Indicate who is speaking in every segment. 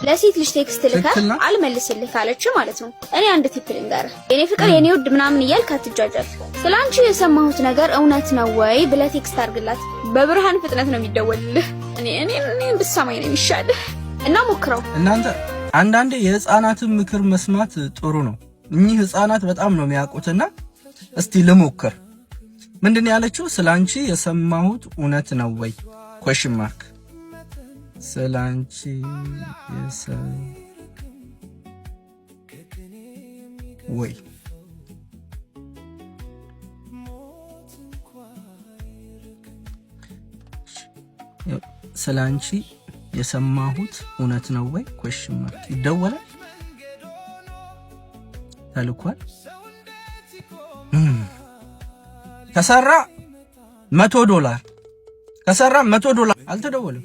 Speaker 1: ለሴት ልጅ text ልከህ
Speaker 2: ትክክል ናት።
Speaker 1: አልመልስልህ ካለች ማለት ነው። እኔ አንድ tip ልንገርህ፣ የኔ ፍቅር የኔ ውድ ምናምን እያልክ አትጃጃል። ስለ አንቺ የሰማሁት ነገር እውነት ነው ወይ ብለህ text አድርግላት። በብርሃን ፍጥነት ነው የሚደወልልህ። እኔ ብትሰማኝ ነው የሚሻልህ እና ሞክረው።
Speaker 2: እናንተ አንዳንዴ የህፃናትን ምክር መስማት ጥሩ ነው። እኚህ ህፃናት በጣም ነው የሚያውቁትና እስቲ ልሞክር። ምንድን ነው ያለችው? ስላንቺ የሰማሁት እውነት ነው ወይ question mark። ስላንቺ የሰ ወይ ስላንቺ የሰማሁት እውነት ነው ወይ question mark። ይደወላል፣ ተልኳል። ከሰራ $100፣ ከሰራ $100። አልተደወለም።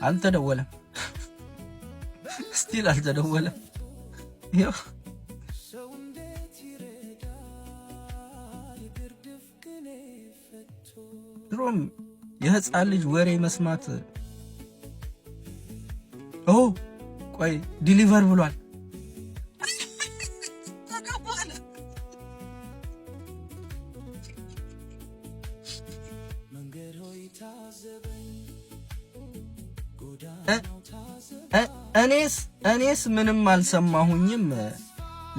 Speaker 2: አልተደወለም። Still አልተደወለም። ይኸው ድሮም የህፃን ልጅ ወሬ መስማት። ኦ ቆይ፣ deliver ብሏል። ተደወለ። እኔስ ምንም አልሰማሁኝም።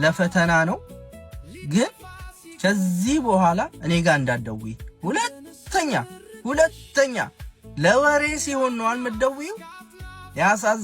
Speaker 2: ለፈተና ነው፣ ግን ከዚህ በኋላ እኔ ጋር እንዳትደውይ ሁለተኛ፣ ሁለተኛ። ለወሬ ሲሆን ነው አልምትደውይው። ያሳዝ